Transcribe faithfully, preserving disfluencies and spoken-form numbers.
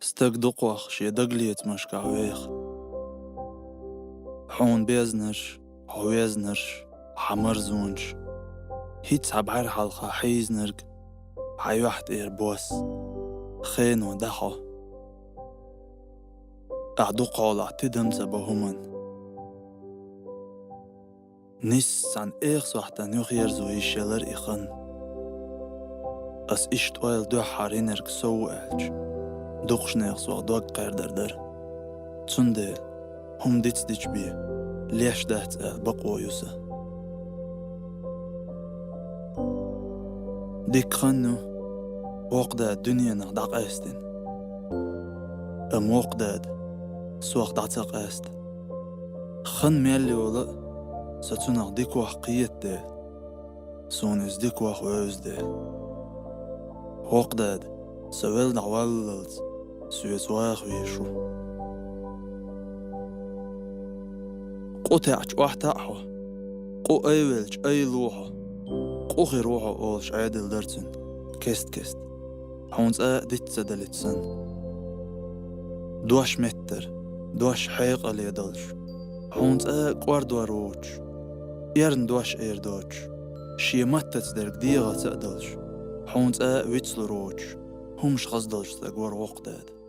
Стаг дукхох шен дагалецамашкахь веха. Хьуна безнарш, хьо везнарш, хьан марзонаш, хӀинца хьан бӀаьра хьалха хьийзинарг, хьан юьхь тӀера бос, хено дӀахьо. Ахь дукха хьолахь тидам ца бо хӀуманна. Нийсса цхьана эха сохьтана юхаерзо йиш ялар и хан. Ас иштта ойла дуьххьара йинарг со ву аьлча, дукхачу нехан сох дог кхердар дара. Цундела, хӀума дицдича бен, леш дац аьлла бакъо ю сан. Дика хан ю, воккха дада дуьненах дӀакъаьстина. Амма воккха дада сох дӀа ца къаьста. Хан мел йолу а, со цунах дикох кхета дела, суна иза дикох вевза дела. Воккха дада, со велла дӀаваллалц, соьца ваха везаш ву. Къу таьӀча охьатаьӀа хьо, къу айвелча айла ву хьо, къу хир ву хьо олуш Ӏедал дара цуьнан кест-кеста, хьуна цкъа а диц ца далийта санна. Дош меттара, дош хьекъале долуш, хьуна цкъа а кӀордор воцуш, эрна дош эр доцуш, шен маттаца дерг дегӀаца а долуш, хьуна цкъа а вицлур воцуш, хӀумаш хаза долуш стаг вара воккха дада.